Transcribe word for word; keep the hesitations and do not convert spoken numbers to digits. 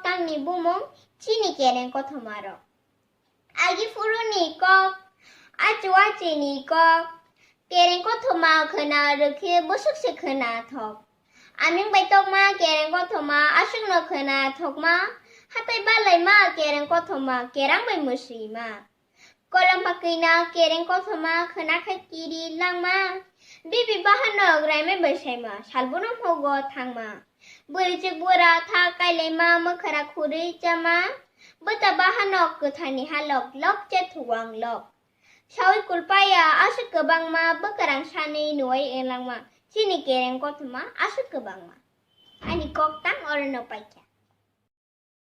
Tangni bumung chini kereng kothoma rok. Agi phuru ni kok, achu achi ni kok, kereng kothoma khwna rwkhe bwswk se khwna thok. Aming bai tokma kereng kothoma aswk no khwna thokma, hatai balai ma kereng kothoma kerang bai mwswi ma. Kolom pakwi na kereng kothoma khwna khai kiri langma. Bibi bahanok raimai bai saima, salbono mogo thangma. Bwrwi chuk bura tha kailaima, mwkhra khurwi chama. Bwta bahanok kwthani halok lok che thuwang lok. Sawi kulpaya aswk kwbangma bwkrang sanwi nuwai englangma. Chini kereng kothoma aswk kwbangma. Ani kok tang oro no paikha.